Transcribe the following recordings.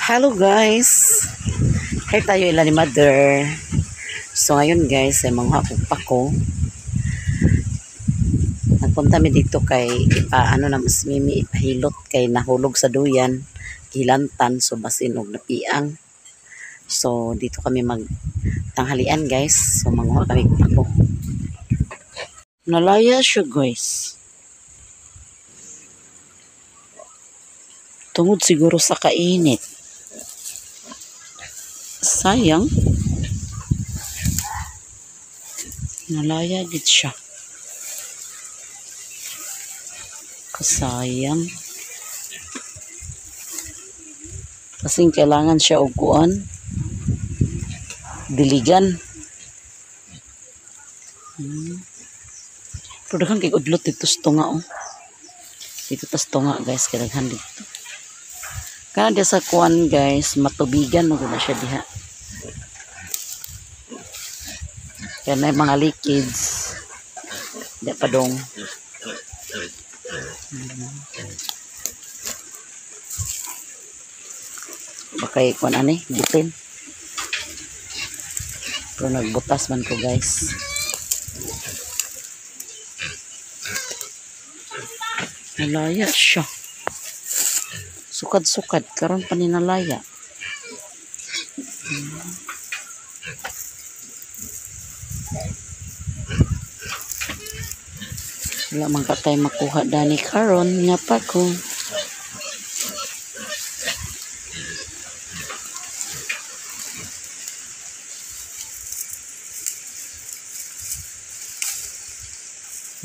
Hello guys! Hey tayo ila ni Mother. So ngayon guys, ay mga pako. Nagpunta mi dito kay ipa ano na mas mimi ipahilot kay nahulog sa duyan, gilantan, so basin og napiang. So dito kami mag tanghalian guys. So manguha kami pako. Nalaya siya guys. Tungod siguro sa kainit. Sayang. Nalaya gid siya. Kasayang. Kasing kailangan siya og kuan. Diligan. Pero daghan kay udlot dito sa tunga oh. Dito tas tunga guys, kay daghan dito. Kana diya sa kuan guys, matubigan mo na siya diha. Kaya na mga liquids. Diya pa dong. Baka kuan ani, butin. Pero nagbutas man ko guys. Nalaya siya. Sukad-sukad karon pa ni nalaya. Wala man ka tay makuha dani karon nga pa ko.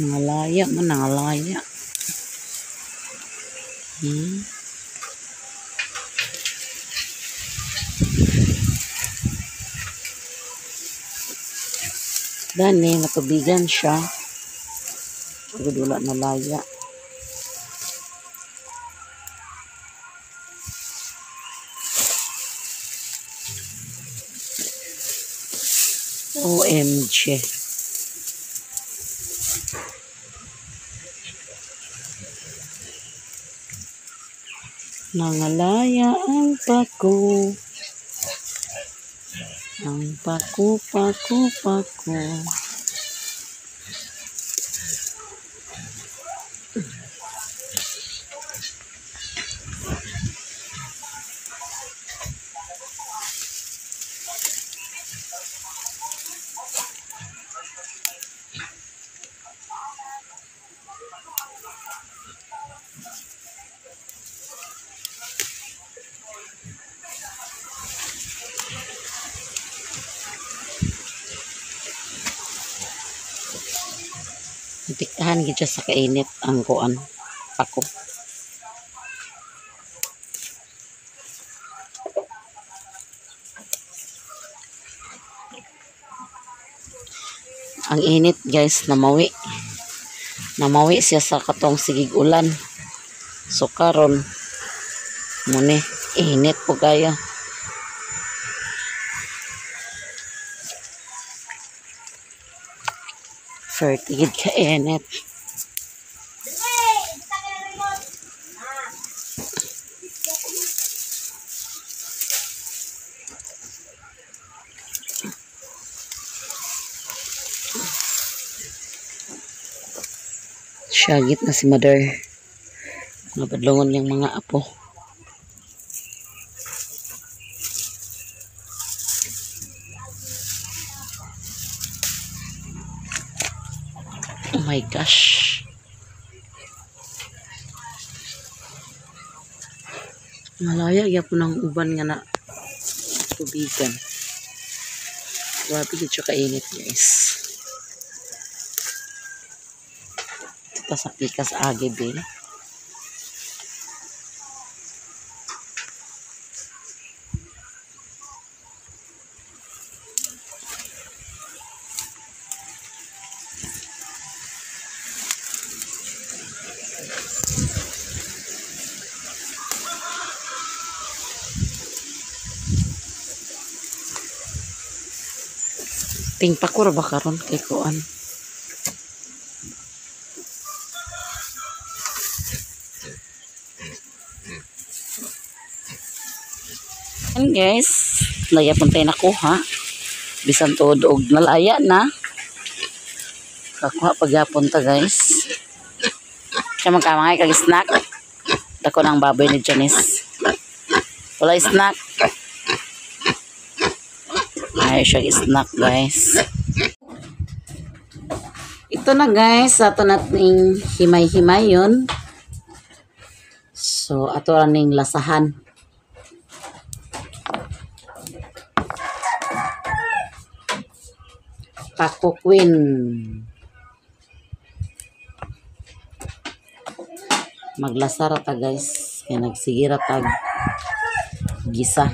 Nangalaya man, nangalaya. Dani, matubigan siya. Pagod wala nalaya. OMG. Nangalaya ang pako. Ang pako, pako, pako. Diktahan gid siya sa kainit ang kuan pako. Ang init guys, namawi. Namawi siya sa katong sigig ulan. So karon muni init po kayo. Fertigid ka init. Syagit na si Mother. Napadlungon niyang mga apo. Oh my gosh. Malaya gyapon ang uban nga na tubigan. Grabe gid siya kainit guys. Ito sa pikas agi be. Tingpakura ba karon kay kuan? And guys, nagyapon tayo nakuha. Bisan tuod og nalaya na. Kakuha pagyapon ta, guys. Siya magkamangay kag snack. Dako ng baboy ni Janice. Wala snack. Ay siya snack, guys. Ito na, guys, ato nating himay-himay yun. So ato ning lasahan. Paco Queen. Maglasara ta, guys. Kaya nagsigira tag gisa.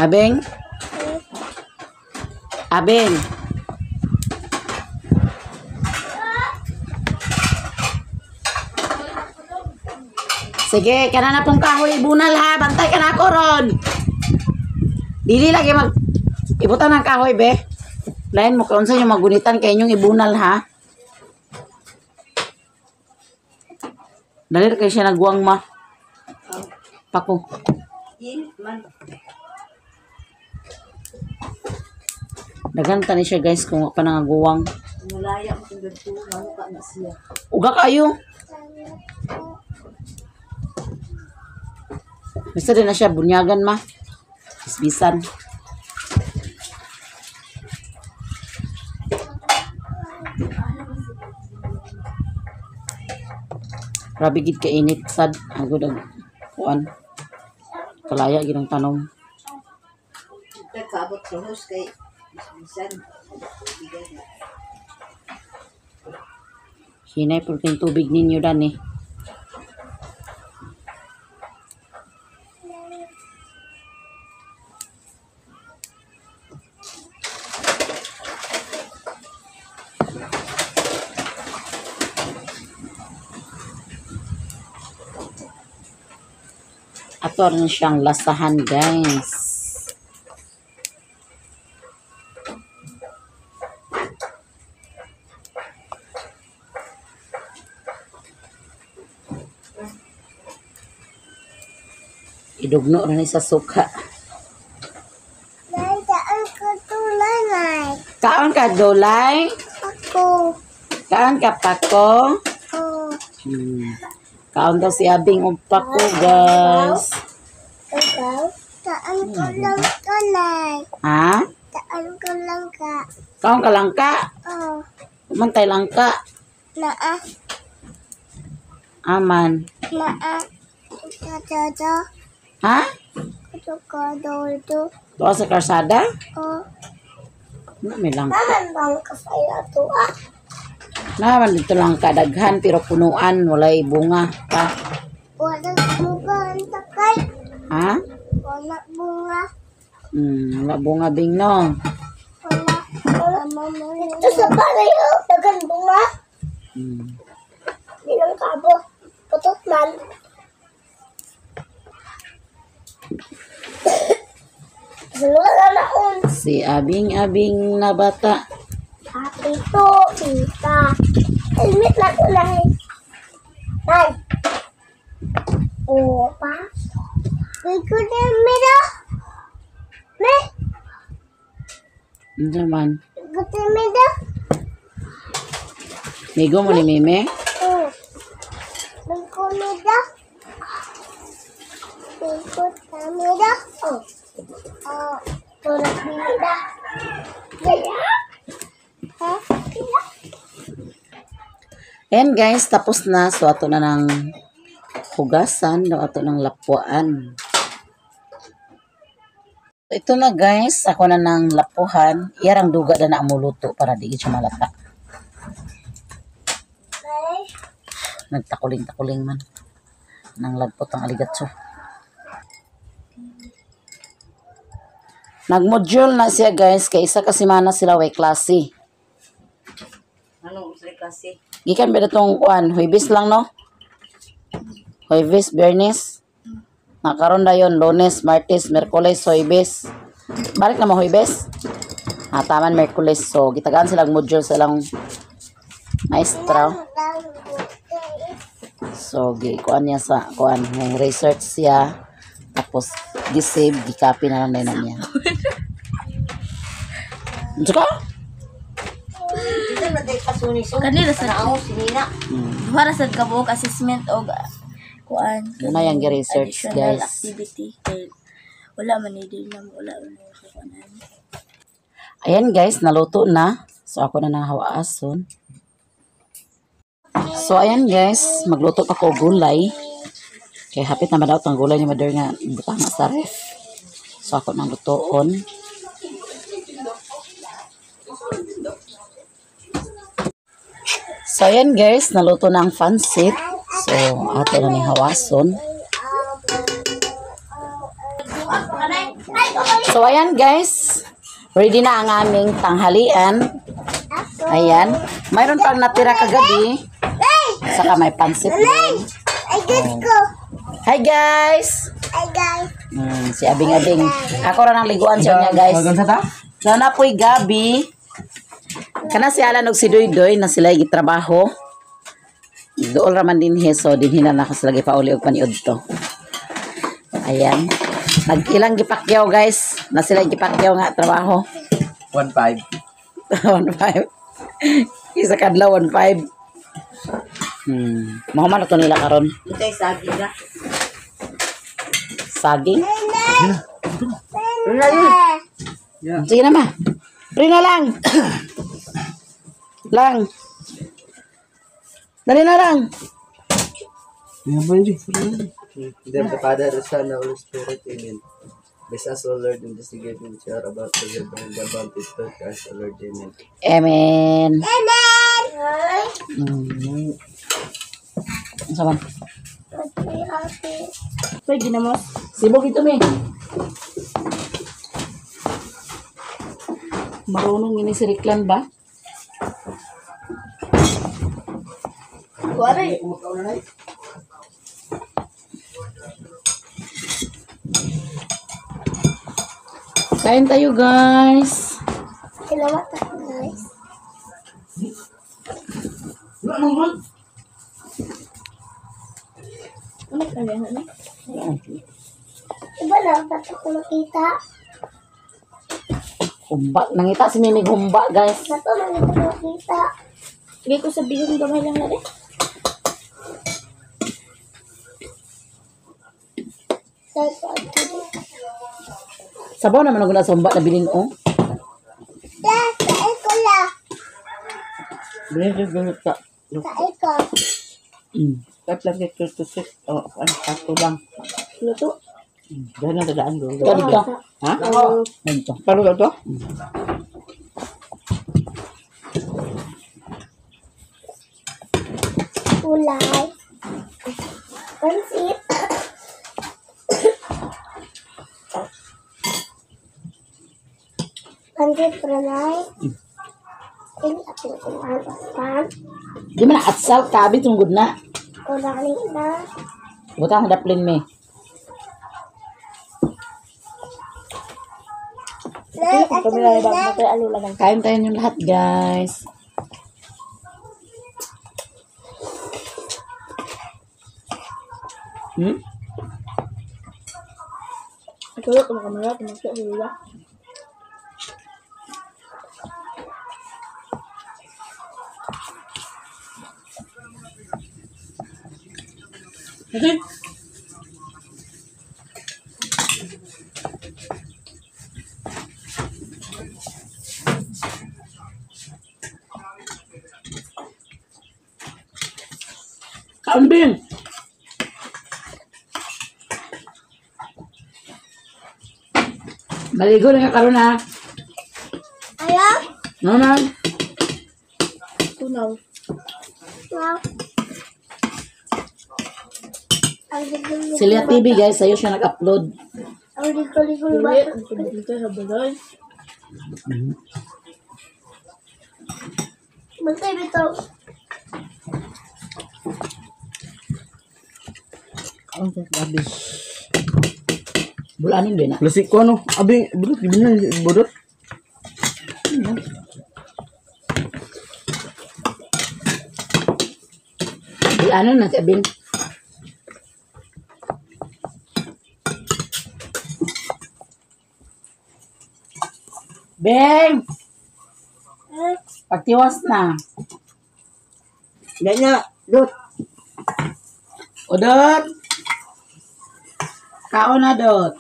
Abeng? Abeng? Sige, kana na pong kahoy ibunal ha. Bantay ka na ako ron. Dili lagi mag ibutan ng kahoy be. Lain mo kaunsa yung magunitan kay inyong ibunal ha. Dali kay siya nagguwang ma. Pako. Daghan ta ni siya, guys, kung wa pa nangaguwang. Malaya mo kung ganito, mamuka na siya. Uga kayo. Basta din na siya bunyagan ma. Bisbisan. Grabe gid kainit sad agud ang kuan. Kalaya gid ang tanom. Nagkaabot sa hus kay bisan. Bigan na. Hinay pud kayong tubig ninyo dan eh. Ato rin siyang lasahan, guys. Idugno rin sa suka. Nay, saan ka tulay? Kaon ka, Dolay? Ako. Kaon ka, Pako? Oh. Kaon daw si Abing og pako, guys. Ikaw? Saan ko lang tulay? Ha? Saan ko lang ka? Kaon ka lang ka? Oh. Mantay lang ka? Naa. Aman. Naa. Kadodo. Ha? Kadodo. Tuwa sa karsada? Oh. Ano may lang? Naman bang kasaya ato ah? Naman dito lang kadaghan pero punuan, walay bunga pa. Wala bunga ang takay. Ha? Wala bunga. Wala bunga bing no. Wala. Ito sa balay oh. Dagan bunga. Bilang kabo. Putot man. Wala na on. Si Abing-abing na bata. Ito, tita. Helmet na ko na. Nay. Opa. Ikaw na mira. Me. Ano naman? Ikaw na mira. Migo mo ni Mime? Oh. Ikaw mira. Ikaw na mira. Oh. Oh. Tulad mira. Kaya? Ha? Kaya? Ayan guys, tapos na. So ato na ng hugasan, no, ato ng lapuan. Ito na guys, ako na ng lapuhan. Iyarang duga na na amuluto para di siya malata. Nagtakuling-takuling man. Nang lagpot ang aligatso. Nagmodule na siya guys, kay isa ka semana sila way klase. Ano, sa Klase. Gikan ba itong kuan, Huwebes lang, no? Huwebes, Biyernes. Nakaroon na yun, Lunes, Martes, Miyerkules, Huwebes. Balik na mo Huwebes? Ah, taman Miyerkules. So, gitagaan silang module sa lang maestra. So, gi kuan niya sa kuan, may research siya. Tapos, gi-save, gi-copy na lang na niya. Ano ka? Dito na day kasuni so. Kanila sa Tanaw sinina. Duha ra sad ka buok assessment og kuan. Muna yung gi-research, additional guys. Activity kay wala man ni dili na mo wala man ni kuanan. Ayan guys, naluto na. So ako na nang hawaason. So ayan guys, magluto pa ko og gulay. Kay hapit na madaot ang gulay ni Mother nga butang na sa ref. So ako nang lutoon. So ayan guys, naluto na ang pansit. So ato na ni hawason. So ayan guys, ready na ang aming tanghalian. Ayan, mayroon pang natira kagabi. Saka may pansit din. Ay, guys ko. Hi guys! Ay, guys. Si Abing Abing. Ako ra nang liguan siya niya guys. So na po'y gabi. Kana si Alan og si Doydoy na sila gitrabaho. Dool ra man din he, so dinhi na nako sila gipauli og paniud to. Ayan. Nag-ilang gipakyaw guys. Na sila gipakyaw nga trabaho. 1.5. 1.5. Isa kadlaw 1.5. Mao man na to nila karon. Intay sagi na. Saging. Ano yun? Sige na ma. Pre na lang. Lang. Dali na lang. In the name of the Father, the Son, and the Holy Spirit. Amen. Bless us, O Lord, and this gift which you are about to give, and the bounty to us, O Lord. Amen. Amen. Amen. Ano sa man? Happy, happy. Pwede ginamos. Sibog ito mi. Marunong ini si Riklan ba? Kuan. Kain tayo guys. Salamat ako, guys. Ano ka lang ni? Iba lang, ba't ako nakita? Humba. Nangita si Mimig humba guys. Ba't ako nakita? Sige ko sabihin gamay lang na rin. Sabaw naman ako na sa humba na bilin oh. La, sae ko la. Bilhin ko ka. Sae ko. Kat lang kay to six. Oh, ano kato lang. Luto. Dahil na dadaan do. Ganito. Ha? Ganito. Paro to? Kulay. Pansit. Pansit pranay. Ini ating kumain pan. Di man na atsal kabi tunggod na. Kulay na. Butang daplin mi. Nay, Kami lang ba matay alo lang. Kain tayo yung lahat guys. Ito ko makamara ko magsa hula. Okay. Kambing. Maligo na ka karon ha. Ayaw? No na. Tunaw. Wow. Ang ligo-ligo. Celia TV guys, sayo siya nag-upload. Ang ligo-ligo Dili, bata. ang dito sa balay. Bantay bitaw. Gabi. Bulanin din na. Lasik ko ano? Abi, budot, gibinan, budot. Bulanon na si Abin. Beng! Pagtiwas na. Ganya, dot. Odot! Kaon na, Dot.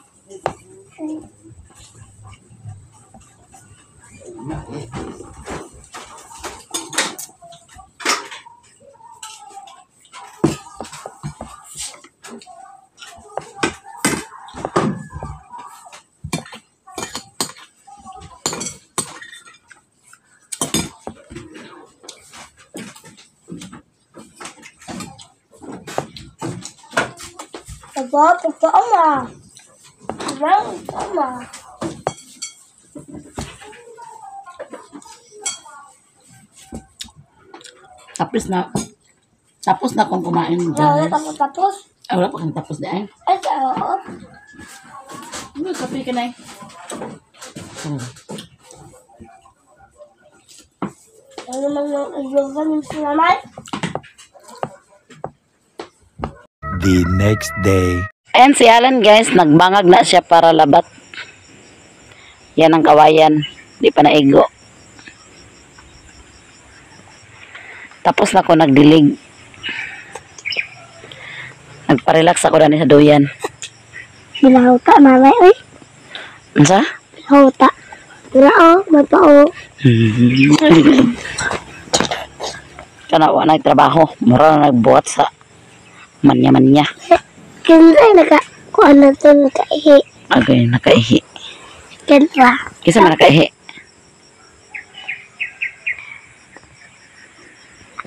Papa, papa, ama. Papa, ama. Tapos na. Tapos na akong kumain, Wala guys. pa tapos. Ay, wala pa kang tapos na eh. Ay, oo. Ano, kape ka na eh. Ano man ang ilogan ng sinamay? The next day. Ayan si Alan guys, nagbangag na siya para labat. Yan ang kawayan. Di pa naigo. Tapos na ako nagdilig. Nagparelax ako na sa duyan. Bilauta, mamay, uy. Unsa? Bilauta. Bilao, mapao. Kana wa na trabaho. Mura na nagbuhat sa manya-manya. Kinsa naka, kuan na to nakaihi. Agay, nakaihi. Kinsa. Kisa man nakaihi.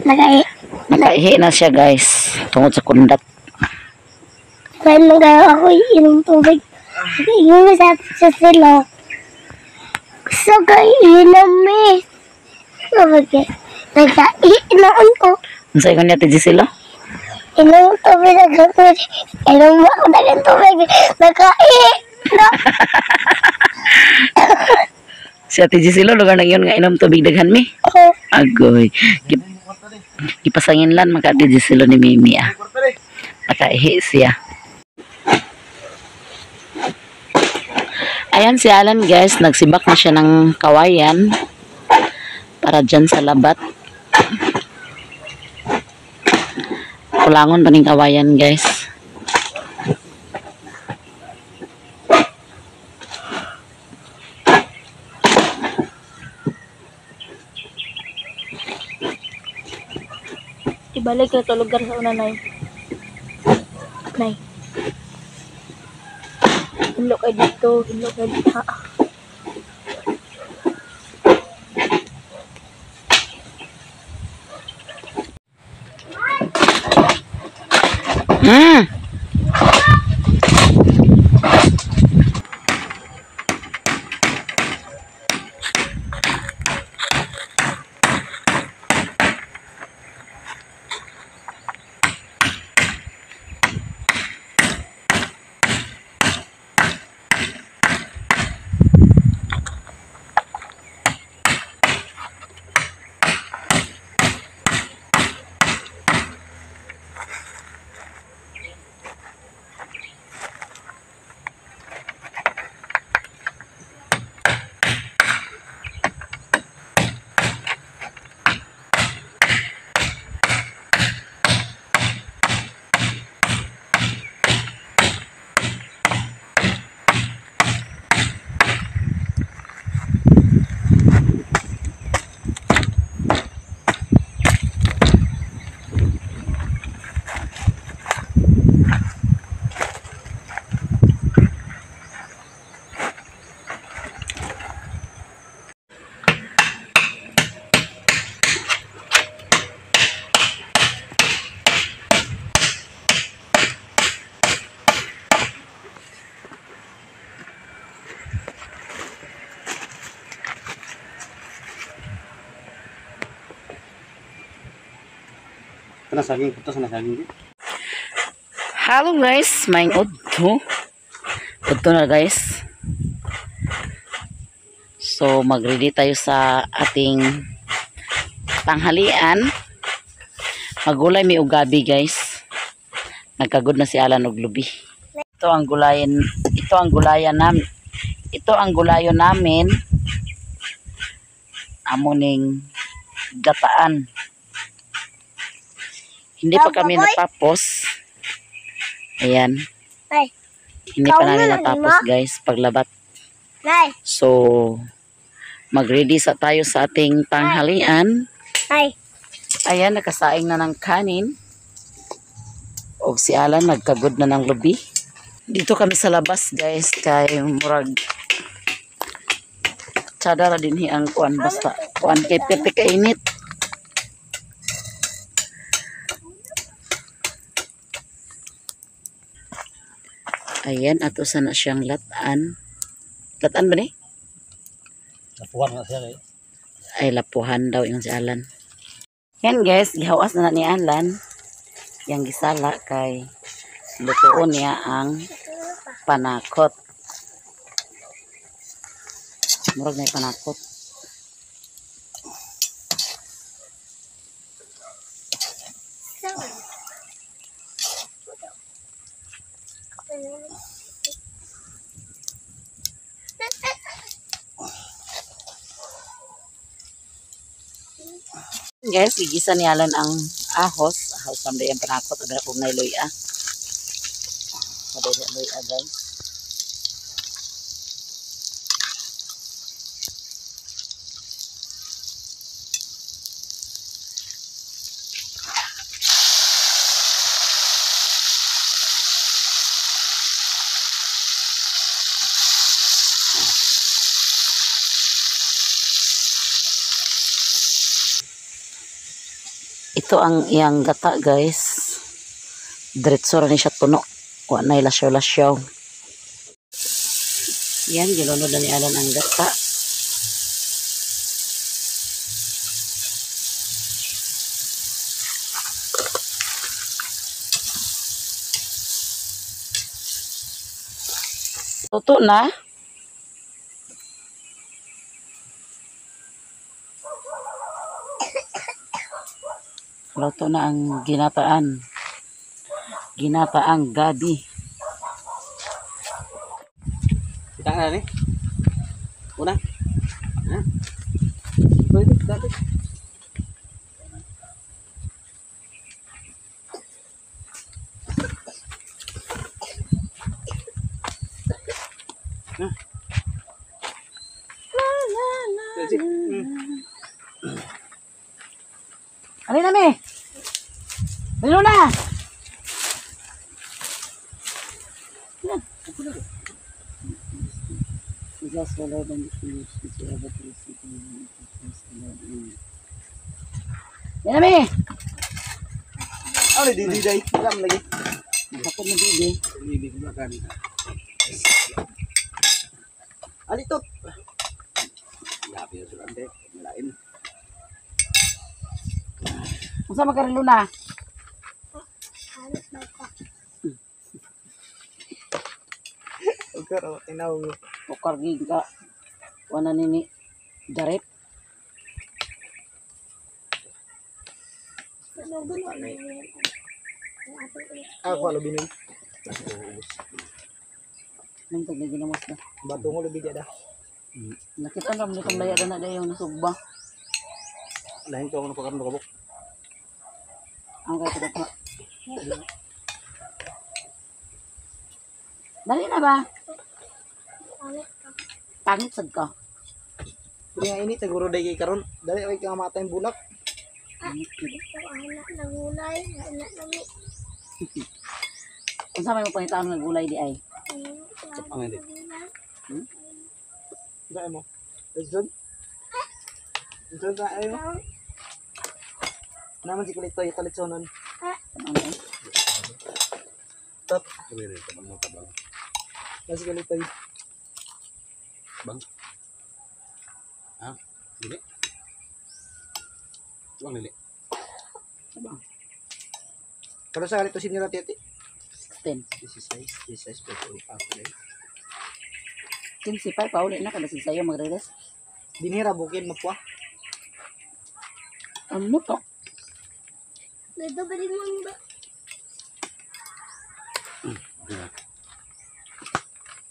Nakaihi. Nakaihi na siya guys. Tungod sa kundat. Kaya nang kayo ako inom tubig. Inom sa silo. Gusto ko inom eh. Tubig. Nagkainom ko. Unsa ingon niya ti Gisela? Inom tubig. Nagkainom. Inom ako na ng tubig. Nagkainom. Si Ate Gisela lugar na yun nga inom tubig daghan mi. Oh, Agoy. Gipasangin lan maka Ate Gisela ni Mimi ah. Nakaihi siya. Ayan si Alan guys, nagsibak na siya ng kawayan para dyan sa labat. Kulangon pa ning kawayan guys. Ibalik na to lugar sa una, Nay. Nay. Hinlo kay dito, hinlo kay dito. Hello guys, maing udto. Udto na guys. So magready tayo sa ating tanghalian. Magulay may ugabi guys. Nagkagod na si Alan og lubi. Ito ang gulayan, ito ang gulayan namin. Ito ang gulayon namin. Amo ning gataan. Hindi pa kami natapos. Ayan. Ay. Hindi pa namin natapos guys paglabat. Nay. So magready sa tayo sa ating tanghalian. Ay. Ayan, nakasaing na ng kanin. Og si Alan nagkagod na ng lubi. Dito kami sa labas guys kay murag tsada ra dinhi ang kuan basta kuan kay pirti kainit. Ayan, ato sana siyang latan. Latan ba ni? Lapuhan na siya eh. Ay, lapuhan daw yung si Alan. Yan guys, gihawas na ni Alan. Yang gisala kay lutuon niya ang panakot. Murag na yung panakot. Guys, gigisa ni Alan ang ahos. Ahos ang dayang panakot. Ada kong nailoy ah. Ada luya guys. Ito ang iyang gata guys. Diretso ra ni siya tuno. Wa nay lasyaw-lasyaw. Yan, gilunod na ni Alan ang gata. Luto na. Luto na ang ginataan. Ginataang gabi. Kita na ni. Una. Ha? Pwede, dati. Ha? La, la, la, la. Alin na mi? Lalo na! Jesus, the Lord, and the Yan na mi! Ano, di di di. Wala man lagi. Nakapod na bibi. Ibig mo kan. Alito. Grabe na sila, ante. Malain. Unsa man ka Luna? Okay, raw tinaw. Ukar gig ka. Wala nini jaret. Ako lo binoy. Nang tag ginamos na. Bato ngo lubi da. Nakita na mo itong laya na dayon nasugba. Lahin ko ako napakaroon kabok. Ang kay pa. Dali na ba? Pangit sad ka. Kaya nga init siguro day kay karon. Dali ay ka matay bulak. Anak ng gulay, anak ng mi. Unsa may mo pangitaon nga gulay di ay? Ang hindi. Dai mo. Lechon. Lechon na ay mo. Naman si Kulito yung kalitsonon. Ano ay? Tot. Nasi Kulito. Bang. Ha? Dili? Bang dili. Pero sa kalito sinyo tiyati. 15. 16, 16 pa ito. Okay. 15 pa, pauli na, kada sayo magre-rest. Dinira bukin mapwa. Ano to? Dito ba rin mo ba?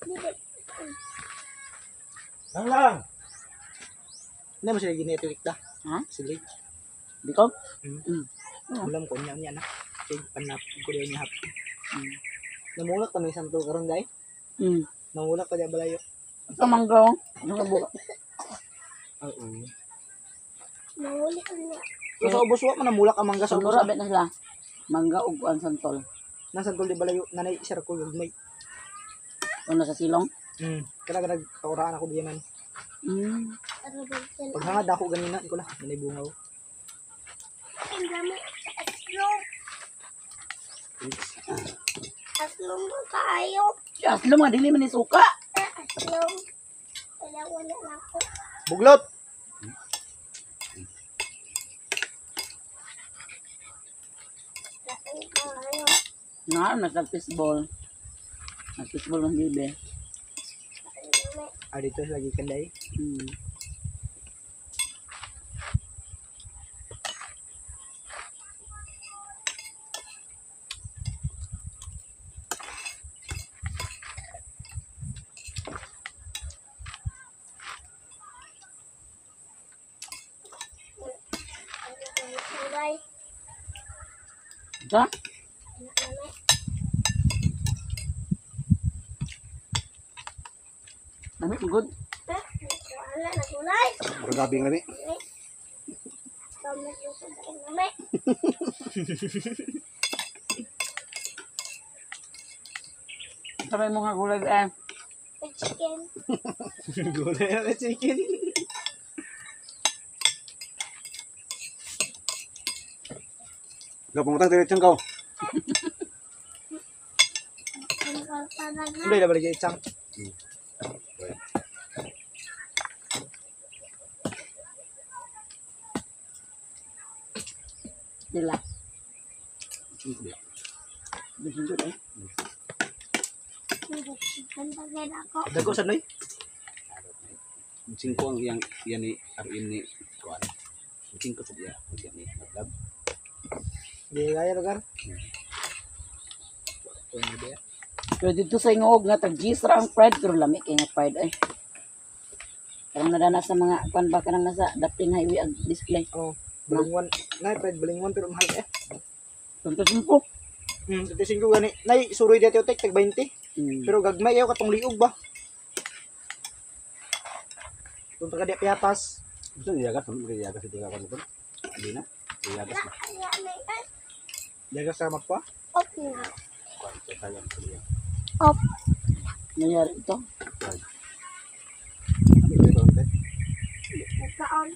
Dito. Lang lang. Hindi mo sila ginetilik ta. Ha? Sila. Bikog? Mm. Ulam ko niya niya na. Kay panap ko diyan niya hap. Namulak kami santol karon day. Namulak pa diya balayo. Ito mangga oh. Ano ka buka? Oo. Mahuli ka na. So, sa ubos wa man namulak ang mangga sa ubos. Sumura bet na sila. Mangga ug kuan santol. Na santol di balayo nanay circle gagmay. Ano sa silong? Kana nagkauraan ako diyan. Ano ba sila? Paghangad ako ganina ko lah nanay bungaw. Ang dami. Aslong. Aslong mo kaayo. Aslo mga dili man ni suka. Aslong. Wala, wala na ako. Buglot. Aslong kaayo. Nga nasa fishball. Nasa fishball ng bibe. Ah, dito lagi kanday. Kulay. Sa? Dami good. Wala na kulay. Gabi nga ni. Tama yung kulay namin. Sabay mo nga gulay eh. May chicken. Gulay na chicken. Ikaw pumutang diretsyon ka. Ang kalpanaga. Hindi na balik isang. Dila. Bisindot eh. Chicken bagay na ako. Dago sa noy. Singko ang iyang iyan ni RM ni kuan. Singko sa iya iya ni Maglab. Di gaya lugar. Pero dito sa ingoog nga tag ra ang pride pero lami kay nga pride ay. Parang nadana sa mga kuan ba kanang nasa Dapin Highway ang display. Oh, balingwan. Nay, pride balingwan pero mahal eh. Tunto sumpo. 35 gani. Nay, suroy dito tek tag 20. Pero gagmay ayo katong liog ba? Tunta ka di piatas. Gusto niya gas, niya gas ito ka kuan. Hindi na. Iya gas na. Kaya may Daga sa makwa. Op na. Kuan ito tayo sa iya. Op. Nangyari ito. Ano ito ito? Nagkaon.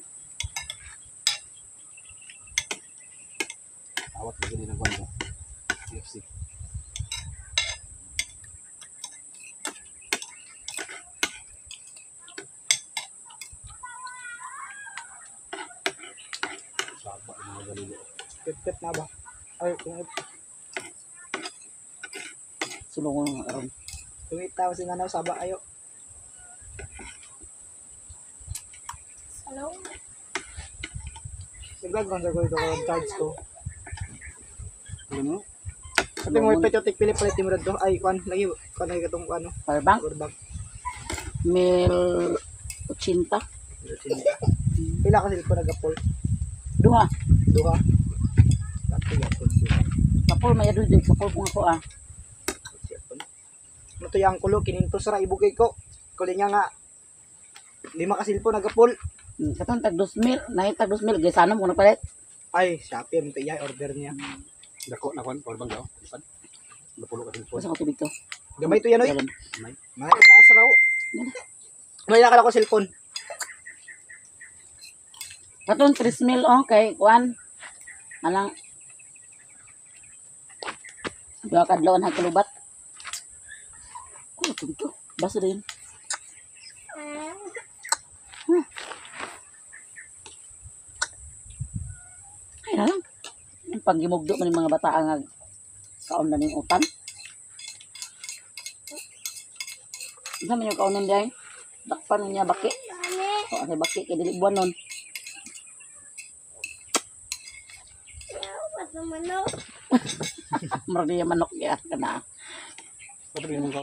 Awat lagi din ang kuan ko. UFC. Saba ang mga galilo. Pet na ba? Ay, kung Sulong ko nga aron. tumita si nanaw saba ayo. Salong. Naglag ko sa ko ito ko charge ko. Ano? Sabi mo ipet yung tik pili palit mo do. Ay, kwan lagi kwan lagi katong ano, Power bank power bank. mil 80. Pila ka cellphone nagapol? Duha. Duha. Dato yapon duha. Kapol may adul din kapol kung ako ah. Yapon. Ano to yang kulo kinintos ra ibugay ko. Kuli nga nga lima ka cellphone nagapol. Katong tag 2,000, naay tag 2,000 gay sanom ko nagpalit. Ay, Shopee mo to iya order niya. Dako na kuan power bank daw. Ipan. Napulo ka cellphone. Basta ko tubig to. Gamay to yan oy. Dalam. May taas raw. May nakala ko cellphone. Katong 3,000 oh kay kuan. Alang duha ka adlaw ang kalubat. Ko tubig to. Basta din. Ay na lang. Yung panggimugdo man yung mga bata ang kaon na ning utang. Unsa man yung kaunon diay? Dakpan niya baki. O, sa baki kay dili buwan nun. Manok. Murag niya manok ya kana. Patuloy mo ka.